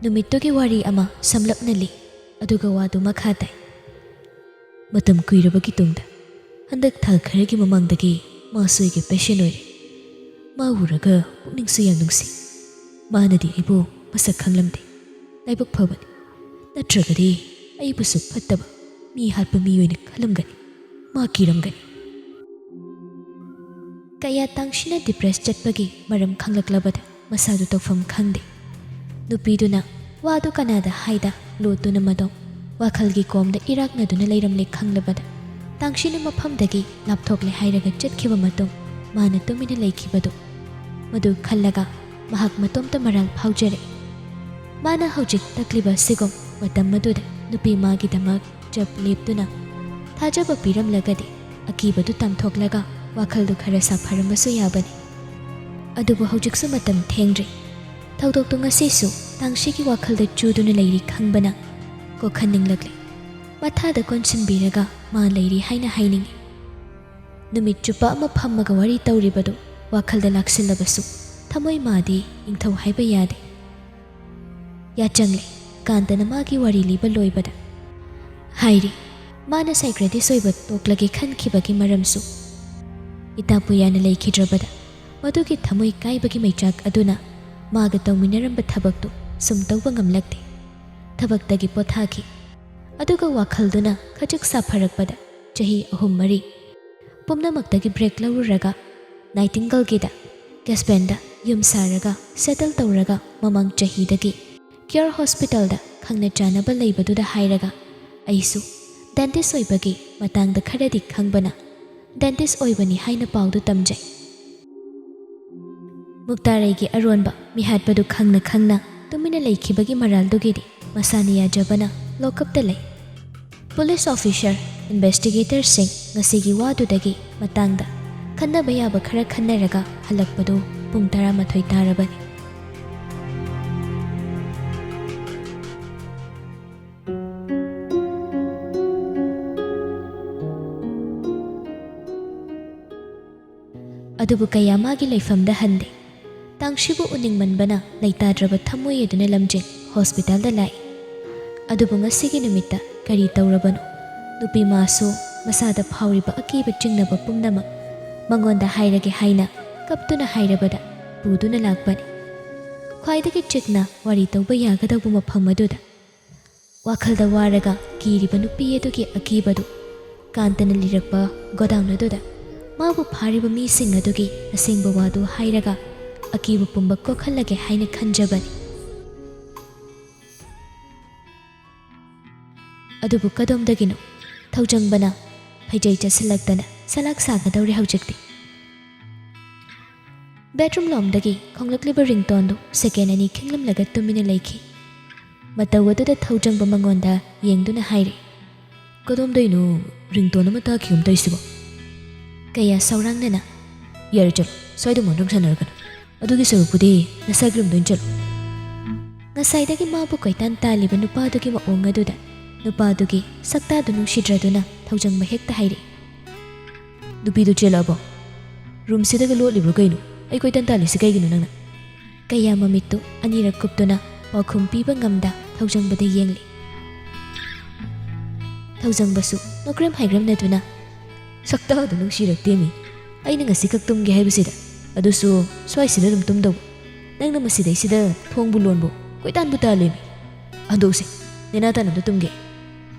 ꯅꯨꯃꯤꯠꯇꯨꯒꯤ ꯋꯥꯔꯤ ꯑꯃ ꯁꯝꯂꯞꯅ ꯂꯤ꯫ ꯑꯗꯨꯒ ꯋꯥꯗꯨ ꯃꯈꯥ ꯇꯥꯏ꯫ ꯃꯇꯝ ꯀꯨꯏꯔꯕꯒꯤ ꯇꯨꯡꯗ, ꯍꯟꯗꯛ ꯊꯥ ꯈꯔꯒꯤ ꯃꯃꯥꯡꯗꯒꯤ ꯃꯥꯁꯨ ꯑꯩꯒꯤ ꯄꯦꯁꯦꯟ ꯑꯣꯏꯔꯦ꯫ ꯃꯥ ꯎꯔꯒ ꯄꯨꯛꯅꯤꯡꯁꯨ ꯌꯥꯝ ꯅꯨꯡꯁꯤ꯫ ꯃꯥꯅꯗꯤ ꯑꯩꯕꯨ ꯃꯁꯛ ꯈꯪꯂꯝꯗꯦ꯫ ꯂꯥꯏꯕꯛ ꯐꯕꯅꯤ꯫ ꯅꯠꯇ꯭ꯔꯒꯗꯤ ꯑꯩꯕꯨꯁꯨ ꯐꯠꯇꯕ, ꯃꯤ ꯍꯥꯠꯄ ꯃꯤ ꯑꯣꯏꯅ ꯈꯜꯂꯝꯒꯅꯤ꯫ ꯃꯥ ꯀꯤꯔꯝꯒꯅꯤ꯫ ꯀꯌꯥ ꯇꯥꯡꯁꯤꯅ ꯗꯤꯄ꯭ꯔꯦꯁ ꯆꯠꯄꯒꯤ ꯃꯔꯝ ꯈꯪꯂꯛꯂꯕꯗ ꯃꯁꯥꯗꯨ ꯇꯧꯐꯝ ꯈꯪꯗꯦ꯫ ꯅꯨꯄꯤꯗꯨꯅ ꯋꯥꯗꯨ ꯀꯅꯥꯗ ꯍꯥꯏꯗ ꯂꯣꯠꯇꯨꯅ ꯃꯗꯣ ꯋꯥꯈꯜꯒꯤ ꯀꯣꯝꯗ ꯏꯔꯥꯛꯅꯗꯨꯅ ꯂꯩꯔꯝꯂꯦ ꯈꯪꯂꯕꯗ, ꯇꯥꯡꯁꯤꯅ ꯃꯐꯝꯗꯒꯤ ꯂꯥꯞꯊꯣꯛꯂꯦ ꯍꯥꯏꯔꯒ ꯆꯠꯈꯤꯕ ꯃꯇꯨꯡ ꯃꯥꯅ ꯇꯨꯃꯤꯟꯅ ꯂꯩꯈꯤꯕꯗꯨ, ꯃꯗꯨ ꯈꯜꯂꯒ ꯃꯍꯥꯛ ꯃꯇꯣꯝꯇ ꯃꯔꯥꯜ ꯐꯥꯎꯖꯔꯛꯏ꯫ ꯃꯥꯅ ꯍꯧꯖꯤꯛ ꯇꯛꯂꯤꯕ ꯑꯁꯤꯒꯨꯝ ꯃꯇꯝ ꯑꯗꯨꯗ ꯅꯨꯄꯤ ꯃꯥꯒꯤꯗꯃꯛ ꯆꯞ ꯂꯦꯞꯇꯨꯅ ꯊꯥꯖꯕ ꯄꯤꯔꯝꯂꯒꯗꯤ ꯑꯀꯤꯕꯗꯨ ꯇꯥꯟꯊꯣꯛꯂꯒ ꯋꯥꯈꯜꯗꯨ ꯈꯔ ꯁꯥꯐꯔꯝꯕꯁꯨ ꯌꯥꯕꯅꯤ꯫ ꯑꯗꯨꯕꯨ ꯍꯧꯖꯤꯛꯁꯨ ꯃꯇꯝ ꯊꯦꯡꯗ꯭ꯔꯤ꯫ ꯊꯧꯗꯣꯛꯇꯨ ꯉꯁꯤꯁꯨ ꯇꯥꯡꯁꯤꯒꯤ ꯋꯥꯈꯜꯗ ꯆꯨꯗꯨꯅ ꯂꯩꯔꯤ ꯈꯪꯕꯅ ꯀꯣꯛꯍꯟꯅꯤꯡꯂꯛꯂꯦ꯫ ꯃꯊꯥꯗ ꯀꯣꯟꯁꯤꯟꯕꯤꯔꯒ ꯃꯥ ꯂꯩꯔꯤ ꯍꯥꯏꯅ ꯍꯥꯏꯅꯤꯡꯏ꯫ ꯅꯨꯃꯤꯠ ꯆꯨꯞꯄ ꯑꯃ ꯐꯝꯃꯒ ꯋꯥꯔꯤ ꯇꯧꯔꯤꯕꯗꯨ ꯋꯥꯈꯜꯗ ꯂꯥꯛꯁꯤꯜꯂꯕꯁꯨ ꯊꯃꯣꯏ ꯃꯥꯗꯤ ꯏꯪꯊꯧ ꯍꯥꯏꯕ ꯌꯥꯗꯦ꯫ ꯌꯥꯆꯪꯂꯦ꯫ ꯀꯥꯟꯇꯅ ꯃꯥꯒꯤ ꯋꯥꯔꯤ ꯂꯤꯕ ꯂꯣꯏꯕꯗ ꯍꯥꯏꯔꯤ, ꯃꯥꯅ psychiatrist ꯑꯣꯏꯕ ꯇꯣꯛꯂꯒꯦ ꯈꯟꯈꯤꯕꯒꯤ ꯃꯔꯝꯁꯨ꯫ ꯏꯇꯥꯄꯨꯌꯥꯅ ꯂꯩꯈꯤꯗ꯭ꯔꯕꯗ ꯃꯗꯨꯒꯤ ꯊꯃꯣꯏ ꯀꯥꯏꯕꯒꯤ ꯃꯩꯆꯥꯛ ꯑꯗꯨꯅ ꯃꯥꯒ ꯇꯧꯃꯤꯟꯅꯔꯝꯕ ꯊꯕꯛꯇꯨ ꯁꯨꯝ ꯇꯧꯕ ꯉꯝꯂꯛꯇꯦ꯫ ꯊꯕꯛꯇꯒꯤ ꯄꯣꯊꯥꯈꯤ꯫ ꯑꯗꯨꯒ ꯋꯥꯈꯜꯗꯨꯅ ꯈꯖꯤꯛ ꯁꯥꯐꯔꯛꯄꯗ ꯆꯍꯤ ꯑꯍꯨꯝ ꯃꯔꯤ꯫ ꯄꯨꯝꯅꯃꯛꯇꯒꯤ ꯕ꯭ꯔꯦꯛ ꯂꯧꯔꯨꯔꯒ ꯅꯥꯏꯇꯤꯡꯒꯜꯒꯤꯗ ꯀꯦꯁꯕꯦꯟꯗ ꯌꯨꯝ ꯁꯥꯔꯒ ꯁꯦꯇꯜ ꯇꯧꯔꯒ ꯃꯃꯥꯡ ꯆꯍꯤꯗꯒꯤ ꯀꯤꯌꯣꯔ ꯍꯣꯁꯄꯤꯇꯥꯜꯗ ꯈꯪꯅ ꯆꯥꯟꯅꯕ ꯂꯩꯕꯗꯨꯗ ꯍꯥꯏꯔꯒ ꯑꯩꯁꯨ ꯗꯦꯟꯇꯤꯁ ꯑꯣꯏꯕꯒꯤ ꯃꯇꯥꯡꯗ ꯈꯔꯗꯤ ꯈꯪꯕꯅ ꯗꯦꯟꯇꯤꯁ ꯑꯣꯏꯕꯅꯤ ꯍꯥꯏꯅ ꯄꯥꯎꯗꯨ ꯇꯝꯖꯩ꯫ ꯃꯨꯛꯇꯥꯔꯩꯒꯤ ꯑꯔꯣꯟꯕ ꯃꯤꯍꯥꯠꯄꯗꯨ ꯈꯪꯅ ꯈꯪꯅ ꯇꯨꯃꯤꯟꯅ ꯂꯩꯈꯤꯕꯒꯤ ꯃꯔꯥꯜꯗꯨꯒꯤꯗꯤ ꯃꯁꯥꯅ ꯌꯥꯖꯕꯅ ꯂꯣꯀꯞꯇ ꯂꯩ꯫ ꯄꯨꯂꯤꯁ ꯑꯣꯐꯤꯁꯔ, ꯏꯟꯚꯦꯁꯇꯤꯒꯦꯇꯔꯁꯤꯡ ꯉꯁꯤꯒꯤ ꯋꯥꯗꯨꯗꯒꯤ ꯃꯇꯥꯡꯗ ꯈꯟꯅꯕ ꯌꯥꯕ ꯈꯔ ꯈꯟꯅꯔꯒ ꯍꯜꯂꯛꯄꯗꯨ ꯄꯨꯡ ꯇꯔꯥꯃꯥꯊꯣꯏ ꯇꯥꯔꯕꯅꯤ꯫ ꯑꯗꯨꯕꯨ ꯀꯌꯥ ꯃꯥꯒꯤ ꯂꯩꯐꯝꯗ ꯍꯟꯗꯦ꯫ ꯇꯥꯡꯁꯤꯕꯨ ꯎꯅꯤꯡꯃꯟꯕꯅ ꯂꯩꯇꯥꯗ꯭ꯔꯕ ꯊꯃꯣꯏ ꯑꯗꯨꯅ ꯂꯝꯖꯦꯜ ꯍꯣꯁꯄꯤꯇꯥꯜꯗ ꯂꯥꯛꯏ꯫ ꯑꯗꯨꯕꯨ ꯉꯁꯤꯒꯤ ꯅꯨꯃꯤꯠꯇ ꯀꯔꯤ ꯇꯧꯔꯕꯅꯣ? ꯅꯨꯄꯤ ꯃꯥꯁꯨ ꯃꯁꯥꯗ ꯐꯥꯎꯔꯤꯕ ꯑꯀꯤꯕ ꯆꯤꯡꯅꯕ ꯄꯨꯝꯅꯃꯛ ꯃꯉꯣꯟꯗ ꯍꯥꯏꯔꯒꯦ ꯍꯥꯏꯅ ꯀꯞꯇꯨꯅ ꯍꯥꯏꯔꯕꯗ ꯄꯨꯗꯨꯅ ꯂꯥꯛꯄꯅꯤ꯫ ꯈ꯭ꯋꯥꯏꯗꯒꯤ ꯆꯤꯛꯅ ꯋꯥꯔꯤ ꯇꯧꯕ ꯌꯥꯒꯗꯧꯕ ꯃꯐꯝ ꯑꯗꯨꯗ ꯋꯥꯈꯜꯗ ꯋꯥꯔꯒ ꯀꯤꯔꯤꯕ ꯅꯨꯄꯤ ꯑꯗꯨꯒꯤ ꯑꯀꯤꯕꯗꯨ ꯀꯥꯟꯇꯅ ꯂꯤꯔꯛꯄ ꯒꯣꯗꯥꯎꯟ ꯑꯗꯨꯗ ꯃꯥꯕꯨ ꯐꯥꯔꯤꯕ ꯃꯤꯁꯤꯡ ꯑꯗꯨꯒꯤ ꯑꯁꯦꯡꯕ ꯋꯥꯗꯨ ꯍꯥꯏꯔꯒ ꯑꯀꯤꯕ ꯄꯨꯝꯕ ꯀꯣꯛꯍꯜꯂꯒꯦ ꯍꯥꯏꯅ ꯈꯟꯖꯕꯅꯤ꯫ ꯑꯗꯨꯕꯨ ꯀꯗꯣꯝꯗꯒꯤꯅꯣ ꯊꯧꯖꯪꯕꯅ ꯐꯩꯖꯩ ꯆꯠꯁꯤꯜꯂꯛꯇꯅ ꯁꯂꯥꯛ ꯁꯥꯒꯗꯧꯔꯦ ꯍꯧꯖꯤꯛꯇꯤ꯫ ꯕꯦꯠꯔꯨꯝ ꯂꯣꯝꯗꯒꯤ ꯈꯣꯡꯂꯛꯂꯤꯕ ꯔꯤꯡꯇꯣꯟꯗꯨ ꯁꯦꯀꯦꯟ ꯑꯅꯤ ꯈꯤꯡꯂꯝꯂꯒ ꯇꯨꯃꯤꯟꯅ ꯂꯩꯈꯤ꯫ ꯃꯇꯧ ꯑꯗꯨꯗ ꯊꯧꯖꯪꯕ ꯃꯉꯣꯟꯗ ꯌꯦꯡꯗꯨꯅ ꯍꯥꯏꯔꯦ, "ꯀꯗꯣꯝꯗꯩꯅꯣ ꯔꯤꯡꯇꯣꯟ ꯑꯃ ꯇꯥꯈꯤꯒꯨꯝ ꯇꯧꯔꯤꯁꯤꯕꯣ?" ꯀꯌꯥ ꯁꯧꯔꯥꯡꯅꯅ, "ꯌꯥꯔꯦ, ꯆꯠꯂꯣ, ꯁ꯭ꯋꯥꯏꯗ ꯃꯣꯟꯗ꯭ꯔꯪ ꯁꯥꯟꯅꯔꯒꯅꯨ꯫ ꯑꯗꯨꯒꯤ ꯁꯔꯨꯛꯄꯨꯗꯤ ꯅꯁꯥꯒꯤ ꯔꯨꯝꯗ ꯑꯣꯏꯅ ꯆꯠꯂꯣ꯫" ꯉꯁꯥꯏꯗꯒꯤ ꯃꯥꯕꯨ ꯀꯣꯏꯇꯥꯟ ꯇꯥꯜꯂꯤꯕ ꯅꯨꯄꯥꯗꯨꯒꯤ ꯃꯑꯣꯡ ꯑꯗꯨꯗ ꯅꯨꯄꯥꯗꯨꯒꯤ ꯁꯛꯇꯥꯗꯨ ꯅꯨꯡꯁꯤꯗ꯭ꯔꯗꯨꯅ ꯊꯧꯖꯪꯕ ꯍꯦꯛꯇ ꯍꯥꯏꯔꯛꯏ, "ꯅꯨꯄꯤꯗꯨ ꯆꯦꯜꯂꯛꯑꯕꯣ? ꯔꯨꯝꯁꯤꯗꯒ ꯂꯣꯠꯂꯤꯕ꯭ꯔꯣ ꯀꯩꯅꯣ? ꯑꯩ ꯀꯣꯏꯇꯥꯟ ꯇꯥꯜꯂꯤꯁꯤ ꯀꯩꯒꯤꯅꯣ ꯅꯪꯅ?" ꯀꯌꯥ ꯃꯃꯤꯠꯇꯨ ꯑꯅꯤꯔꯛ ꯀꯨꯞꯇꯨꯅ ꯄꯥꯎꯈꯨꯝ ꯄꯤꯕ ꯉꯝꯗ ꯊꯧꯖꯪꯕꯗ ꯌꯦꯡꯂꯤ꯫ ꯊꯧꯖꯪꯕꯁꯨ ꯅꯣꯀ꯭ꯔꯦꯝ ꯍꯥꯏꯒ꯭ꯔꯝꯅꯗꯨꯅ, "ꯁꯛꯇꯥꯗꯨ ꯅꯨꯡꯁꯤꯔꯛꯇꯦꯃꯤ꯫ ꯑꯩꯅ ꯉꯁꯤꯈꯛ ꯇꯨꯝꯒꯦ ꯍꯥꯏꯕꯁꯤꯗ, ꯑꯗꯨꯁꯨ ꯁ꯭ꯋꯥꯏꯁꯤꯗ ꯑꯗꯨꯝ ꯇꯨꯝꯗꯧꯕ꯫ ꯅꯪꯅ ꯃꯁꯤꯗꯩꯁꯤꯗ ꯊꯣꯡꯕꯨ ꯂꯣꯟꯕꯨ ꯀꯣꯏꯇꯥꯟꯕꯨ ꯇꯥꯜꯂꯦꯃꯤ꯫ ꯍꯟꯗꯣꯛꯎꯁꯦ, ꯅꯦꯅꯥ ꯇꯥꯟꯅꯕꯗ ꯇꯨꯝꯒꯦ꯫"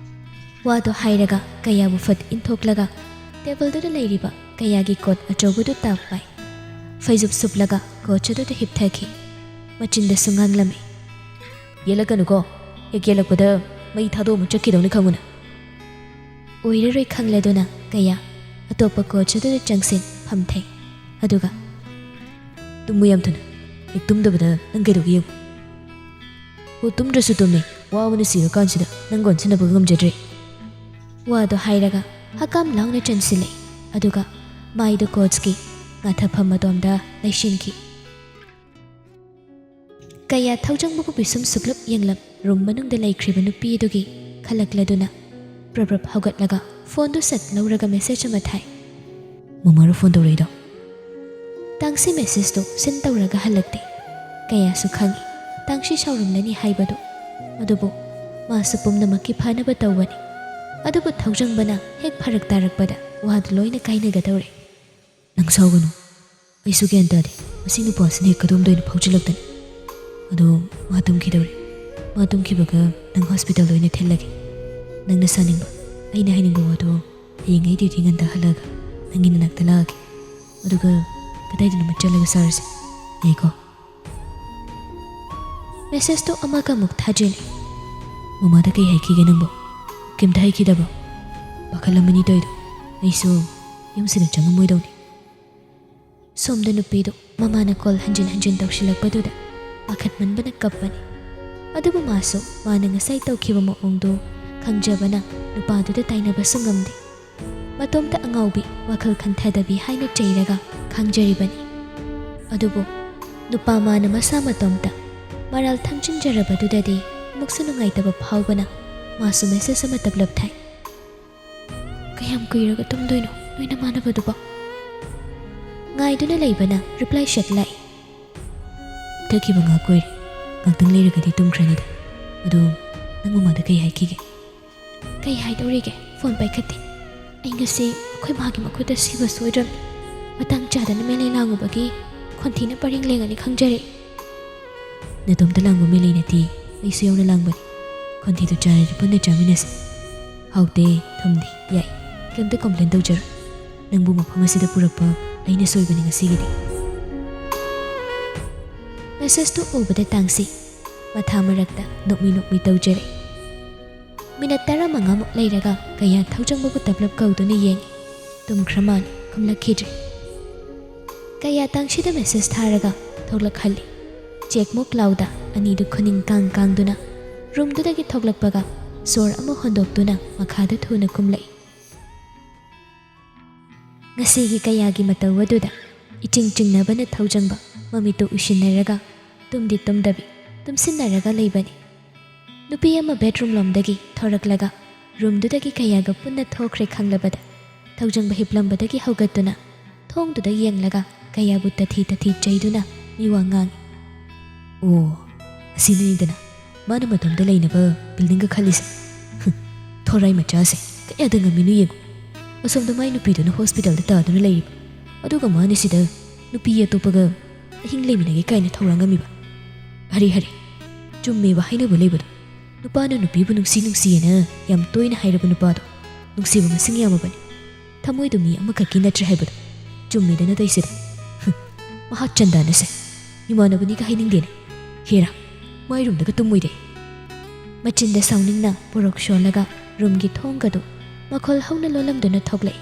ꯋꯥꯗꯣ ꯍꯥꯏꯔꯒ ꯀꯌꯥꯕꯨ ꯐꯠ ꯏꯟꯊꯣꯛꯂꯒ ꯇꯦꯕꯜꯗꯨꯗ ꯂꯩꯔꯤꯕ ꯀꯌꯥꯒꯤ ꯀꯣꯠ ꯑꯆꯧꯕꯗꯨ ꯇꯥꯛ ꯄꯥꯏ꯫ ꯐꯩꯖꯨꯞ ꯁꯨꯞꯂꯒ ꯀꯣꯆ ꯑꯗꯨꯗ ꯍꯤꯞꯊꯈꯤ꯫ ꯃꯆꯤꯟꯗꯁꯨ ꯉꯥꯡꯂꯝꯃꯤ, "ꯌꯦꯜꯂꯛꯀꯅꯨꯀꯣ, ꯍꯦꯛ ꯌꯦꯜꯂꯛꯄꯗ ꯃꯩ ꯊꯥꯗꯣꯛꯑꯝꯃ ꯆꯠꯈꯤꯗꯧꯅꯤ ꯈꯪꯉꯨꯅꯦ"꯫ ꯑꯣꯏꯔꯔꯣꯏ ꯈꯪꯂꯗꯨꯅ ꯀꯌꯥ ꯑꯇꯣꯞꯄ ꯀꯣꯆ ꯑꯗꯨꯗ ꯆꯪꯁꯤꯟ ꯐꯝꯊꯩ꯫ ꯑꯗꯨꯒ, "ꯇꯨꯝꯃꯨ ꯌꯥꯝ ꯊꯨꯅ, ꯍꯦꯛ ꯇꯨꯝꯗꯕꯗ ꯅꯪ ꯀꯩꯗꯧꯒꯦ ꯌꯦꯡꯉꯨ"꯫ "ꯑꯣ, ꯇꯨꯝꯗ꯭ꯔꯁꯨ ꯇꯨꯝꯃꯦ, ꯋꯥꯕꯅ ꯁꯤꯔꯀꯥꯟꯁꯤꯗ ꯅꯪꯒ ꯑꯣꯟꯁꯤꯟꯅꯕꯒ ꯉꯝꯖꯗ꯭ꯔꯦ"꯫ ꯋꯥꯗꯣ ꯍꯥꯏꯔꯒ ꯍꯀꯥꯝ ꯂꯥꯎꯅ ꯆꯟꯁꯤꯜꯂꯦ꯫ ꯑꯗꯨꯒ ꯃꯥꯏꯗꯣ ꯀꯣꯆꯀꯤ ꯉꯥꯊꯐꯝ ꯑꯗꯣꯝꯗ ꯂꯩꯁꯤꯟꯈꯤ꯫ ꯀꯌꯥ ꯊꯧꯖꯪꯕꯕꯨ ꯄꯤꯁꯨꯝ ꯁꯨꯛꯂꯞ ꯌꯦꯡꯂꯞ ꯔꯨꯝ ꯃꯅꯨꯡꯗ ꯂꯩꯈ꯭ꯔꯤꯕ ꯅꯨꯄꯤ ꯑꯗꯨꯒꯤ ꯈꯜꯂꯛꯂꯗꯨꯅ ꯄ꯭ꯔꯞ ꯄ꯭ꯔꯞ ꯍꯧꯒꯠꯂꯒ ꯐꯣꯟꯗꯨ ꯁꯠ ꯂꯧꯔꯒ ꯃꯦꯁꯦꯖ ꯑꯃ ꯊꯥꯏ꯫ "ꯃꯃꯥꯔꯣ ꯐꯣꯟ ꯇꯧꯔꯛꯏꯗꯣ?" ꯇꯥꯡꯁꯤ ꯃꯦꯁꯦꯖꯇꯨ ꯁꯤꯟ ꯇꯧꯔꯒ ꯍꯜꯂꯛꯇꯦ꯫ ꯀꯌꯥꯁꯨ ꯈꯪꯏ ꯇꯥꯡꯁꯤ ꯁꯥꯎꯔꯝꯂꯅꯤ ꯍꯥꯏꯕꯗꯨ꯫ ꯑꯗꯨꯕꯨ ꯃꯥꯁꯨ ꯄꯨꯝꯅꯃꯛꯀꯤ ꯐꯅꯕ ꯇꯧꯕꯅꯤ꯫ ꯑꯗꯨꯕꯨ ꯊꯧꯖꯪꯕꯅ ꯍꯦꯛ ꯐꯔꯛ ꯇꯥꯔꯛꯄꯗ ꯋꯥꯗꯨ ꯂꯣꯏꯅ ꯀꯥꯏꯅꯒꯗꯧꯔꯦ꯫ "ꯅꯪ ꯁꯥꯎꯒꯅꯨ꯫ ꯑꯩꯁꯨ ꯒ꯭ꯌꯥꯟ ꯇꯥꯗꯦ꯫ ꯃꯁꯤ ꯅꯨꯄꯥꯁꯤꯅ ꯍꯦꯛ ꯀꯗꯣꯝꯗ ꯑꯣꯏꯅ ꯐꯥꯎꯖꯤꯜꯂꯛꯇꯅ꯫ ꯑꯗꯣ ꯃꯥ ꯇꯨꯝꯈꯤꯗꯧꯔꯦ꯫ ꯃꯥ ꯇꯨꯝꯈꯤꯕꯒ ꯅꯪ ꯍꯣꯁꯄꯤꯇꯥꯜꯗ ꯑꯣꯏꯅ ꯊꯤꯜꯂꯒꯦ꯫ ꯅꯪꯅ ꯁꯥꯅꯤꯡꯕ, ꯑꯩꯅ ꯍꯥꯏꯅꯤꯡꯕ ꯋꯥꯗꯣ ꯍꯌꯦꯡ ꯑꯩ ꯗ꯭ꯌꯨꯇꯤ ꯉꯟꯇꯥ ꯍꯜꯂꯛꯑꯒ ꯅꯪꯒꯤ ꯅꯅꯥꯛꯇ ꯂꯥꯛꯑꯒꯦ꯫ ꯑꯗꯨꯒ ꯀꯗꯥꯏꯗꯅꯣꯃ ꯆꯠꯂꯒ ꯁꯥꯔꯁꯦ꯫ ꯌꯥꯏꯀꯣ?" ꯃꯦꯁꯦꯖꯇꯣ ꯑꯃꯒ ꯑꯃꯨꯛ ꯊꯥꯖꯤꯜꯂꯤ꯫ "ꯃꯃꯥꯗ ꯀꯩ ꯍꯥꯏꯈꯤꯒꯦ ꯅꯪꯕꯣ? ꯀꯩꯝꯇ ꯍꯥꯏꯈꯤꯗꯕ꯭ꯔꯣ? ꯄꯥꯈꯠꯂꯝꯃꯅꯤ ꯇꯧꯔꯤꯗꯣ꯫ ꯑꯩꯁꯨ ꯌꯨꯝꯁꯤꯗ ꯆꯪꯉꯝꯃꯣꯏꯗꯧꯅꯤ"꯫ ꯁꯣꯝꯗ ꯅꯨꯄꯤꯗꯣ ꯃꯃꯥꯅ ꯀꯣꯜ ꯍꯟꯖꯤꯟ ꯍꯟꯖꯤꯟ ꯇꯧꯁꯤꯜꯂꯛꯄꯗꯨꯗ ꯄꯥꯈꯠꯃꯟꯕꯅ ꯀꯞꯄꯅꯤ꯫ ꯑꯗꯨꯕꯨ ꯃꯥꯁꯨ ꯃꯥꯅ ꯉꯁꯥꯏ ꯇꯧꯈꯤꯕ ꯃꯑꯣꯡꯗꯨ ꯈꯪꯖꯕꯅ ꯅꯨꯄꯥꯗꯨꯗ ꯇꯥꯏꯅꯕꯁꯨ ꯉꯝꯗꯦ꯫ ꯃꯇꯣꯝꯇ ꯑꯉꯥꯎꯕꯤ, ꯋꯥꯈꯜ ꯈꯟꯊꯗꯕꯤ ꯍꯥꯏꯅ ꯆꯩꯔꯒ ꯈꯪꯖꯔꯤꯕꯅꯤ꯫ ꯑꯗꯨꯕꯨ ꯅꯨꯄꯥ ꯃꯥꯅ ꯃꯁꯥ ꯃꯇꯣꯝꯇ ꯃꯔꯥꯜ ꯊꯪꯖꯤꯟꯖꯔꯕꯗꯨꯗꯗꯤ ꯑꯃꯨꯛꯁꯨ ꯅꯨꯡꯉꯥꯏꯇꯕ ꯐꯥꯎꯕꯅ ꯃꯥꯁꯨ ꯃꯦꯁꯦꯖ ꯑꯃ ꯇꯞꯂꯞ ꯊꯥꯏ꯫ "ꯀꯌꯥꯝ ꯀꯨꯏꯔꯒ ꯇꯨꯝꯗꯣꯏꯅꯣ ꯅꯣꯏ ꯅꯃꯥꯟꯅꯕꯗꯨꯕꯣ?" ꯉꯥꯏꯗꯨꯅ ꯂꯩꯕꯅ ꯔꯤꯄ꯭ꯂꯥꯏ ꯁꯠ ꯂꯥꯛꯏ꯫ "ꯊꯛꯈꯤꯕ ꯉꯥꯏꯍꯥꯛ ꯀꯨꯏꯔꯦ꯫ ꯉꯥꯛꯇꯪ ꯂꯩꯔꯒꯗꯤ ꯇꯨꯝꯈ꯭ꯔꯅꯤꯗ꯫ ꯑꯗꯣ ꯅꯪ ꯃꯃꯥꯗ ꯀꯩ ꯍꯥꯏꯈꯤꯒꯦ?" "ꯀꯩ ꯍꯥꯏꯗꯧꯔꯤꯒꯦ? ꯐꯣꯟ ꯄꯥꯏꯈꯠꯇꯦ꯫ ꯑꯩ ꯉꯁꯤ ꯑꯩꯈꯣꯏ ꯃꯥꯒꯤ ꯃꯈꯨꯠꯇ ꯁꯤꯕ ꯁꯣꯏꯗ꯭ꯔꯕꯅꯤ꯫ ꯃꯇꯥꯡ ꯆꯥꯗꯅ ꯃꯦꯂꯩ ꯂꯥꯡꯉꯨꯕꯒꯤ ꯈꯣꯟꯊꯤꯅ ꯄꯔꯦꯡ ꯂꯦꯡꯉꯅꯤ ꯈꯪꯖꯔꯦ"꯫ "ꯅꯇꯣꯝꯇ ꯂꯥꯡꯕ ꯃꯦꯂꯩ ꯅꯠꯇꯦ, ꯑꯩꯁꯨ ꯌꯥꯎꯅ ꯂꯥꯡꯕꯅꯤ꯫ ꯈꯣꯟꯊꯤꯗꯨ ꯆꯥꯔꯗꯤ ꯄꯨꯟꯅ ꯆꯥꯃꯤꯟꯅꯁꯤ"꯫ ꯍꯥꯎꯇꯦ, ꯊꯨꯝꯗꯦ, ꯌꯥꯏ, ꯀꯩꯝꯇ complain ꯇꯧꯖꯔꯣꯏ꯫ ꯅꯪꯕꯨ ꯃꯐꯝ ꯑꯁꯤꯗ ꯄꯨꯔꯛꯄ ꯑꯩꯅ ꯁꯣꯏꯕꯅꯤ ꯉꯁꯤꯒꯤꯗꯤ꯫ Message ꯇꯨ ꯎꯕꯗ ꯇꯥꯡꯁꯤ ꯃꯊꯥ ꯃꯔꯛꯇ ꯅꯣꯛꯃꯤ ꯅꯣꯛꯃꯤ ꯇꯧꯖꯔꯦ꯫ ꯃꯤꯅꯠ ꯇꯔꯥꯃꯉꯥꯃꯨꯛ ꯂꯩꯔꯒ ꯀꯌꯥ ꯊꯧꯖꯪꯕꯕꯨ ꯇꯞꯂꯞ ꯀꯧꯗꯨꯅ ꯌꯦꯡꯉꯤ꯫ ꯇꯨꯝꯈ꯭ꯔ ꯃꯥꯜꯂꯦ, ꯈꯨꯝꯂꯛꯈꯤꯗ꯭ꯔꯦ꯫ ꯀꯌꯥ ꯇꯥꯡꯁꯤꯗ message ꯊꯥꯔꯒ ꯊꯣꯛꯂꯛꯍꯜꯂꯤ꯫ ꯆꯦꯛꯃꯨꯛ ꯂꯥꯎꯗ ꯑꯅꯤꯗꯨ ꯈꯨꯅꯤꯡ ꯀꯥꯡ ꯀꯥꯡꯗꯨꯅ room ꯗꯨꯗꯒꯤ ꯊꯣꯛꯂꯛꯄꯒ ꯁꯣꯔ ꯑꯃ ꯍꯣꯟꯗꯣꯛꯇꯨꯅ ꯃꯈꯥꯗ ꯊꯨꯅ ꯀꯨꯝꯂꯛꯏ꯫ ꯉꯁꯤꯒꯤ ꯀꯌꯥꯒꯤ ꯃꯇꯧ ꯑꯗꯨꯗ ꯏꯆꯤꯡ ꯆꯤꯡꯅꯕꯅ ꯊꯧꯖꯪꯕ ꯃꯃꯤꯠꯇꯨ ꯎꯏꯁꯤꯟꯅꯔꯒ ꯇꯨꯝꯗꯤ ꯇꯨꯝꯗꯕꯤ ꯇꯨꯝꯁꯤꯟꯅꯔꯒ ꯂꯩꯕꯅꯤ꯫ ꯅꯨꯄꯤ ꯑꯃ bedroom ꯂꯣꯝꯗꯒꯤ ꯊꯣꯔꯛꯂꯒ room ꯗꯨꯗꯒꯤ ꯀꯌꯥꯒ ꯄꯨꯟꯅ ꯊꯣꯛꯈ꯭ꯔꯦ ꯈꯪꯂꯕꯗ ꯊꯧꯖꯪꯕ ꯍꯤꯞꯂꯝꯕꯗꯒꯤ ꯍꯧꯒꯠꯇꯨꯅ ꯊꯣꯡꯗꯨꯗ ꯌꯦꯡꯂꯒ ꯀꯌꯥꯕꯨ ꯇꯊꯤ ꯇꯊꯤ ꯆꯩꯗꯨꯅ ꯃꯤꯋꯥ ꯉꯥꯡꯏ꯫ ꯑꯣ, ꯑꯁꯤꯅꯅꯤꯗꯅ ꯃꯥꯅ ꯃꯇꯣꯝꯗ ꯂꯩꯅꯕ building ꯒ ꯈꯜꯂꯤꯁꯦ꯫ ꯍꯨꯝ, ꯊꯣꯔꯥꯏ ꯃꯆꯥꯁꯦ ꯀꯌꯥꯗ ꯉꯝꯃꯤꯅꯣ ꯌꯦꯡꯉꯨ꯫ ꯑꯁꯣꯝꯗ ꯃꯥꯏ ꯅꯨꯄꯤꯗꯨꯅ hospital ꯗ ꯇꯥꯗꯨꯅ ꯂꯩꯔꯤꯕ, ꯑꯗꯨꯒ ꯃꯥꯅ ꯁꯤꯗ ꯅꯨꯄꯤ ꯑꯇꯣꯞꯄꯒ ꯑꯍꯤꯡ ꯂꯩꯃꯤꯟꯅꯒꯦ ꯀꯥꯏꯅ ꯊꯧꯔꯥꯡ ꯉꯝꯃꯤꯕ꯫ ꯍꯔꯦ ꯍꯔꯦ, ꯆꯨꯝꯃꯦꯕ ꯍꯥꯏꯅꯕ ꯂꯩꯕꯗꯣ, ꯅꯨꯄꯥꯅ ꯅꯨꯄꯤꯕꯨ ꯅꯨꯡꯁꯤ ꯅꯨꯡꯁꯤꯌꯦꯅ ꯌꯥꯝ ꯇꯣꯏꯅ ꯍꯥꯏꯔꯕ ꯅꯨꯄꯥꯗꯣ ꯅꯨꯡꯁꯤꯕ ꯃꯁꯤꯡ ꯌꯥꯝꯃꯕꯅꯤ꯫ ꯊꯃꯣꯏꯗꯨ ꯃꯤ ꯑꯃꯈꯛꯀꯤ ꯅꯠꯇ꯭ꯔꯦ ꯍꯥꯏꯕꯗꯣ ꯆꯨꯝꯃꯤꯗꯅ ꯇꯧꯏꯁꯤꯗꯤ꯫ ꯍꯨꯝ, ꯃꯍꯥꯛ ꯆꯟꯗꯥꯅꯁꯦ ꯏꯃꯥꯟꯅꯕꯅꯤꯒ ꯍꯥꯏꯅꯤꯡꯗꯦꯅꯦ꯫ ꯍꯦꯔꯥ, ꯃꯥꯏ room ꯗꯒ ꯇꯨꯝꯃꯣꯏꯗꯦ꯫ ꯃꯆꯤꯟꯗ ꯁꯥꯎꯅꯤꯡꯅ ꯄꯣꯔꯣꯛ ꯁꯣꯜꯂꯒ room ꯒꯤ ꯊꯣꯡꯒꯗꯨ ꯃꯈꯣꯜ ꯍꯧꯅ ꯂꯣꯜꯂꯝꯗꯨꯅ ꯊꯣꯛꯂꯛꯏ꯫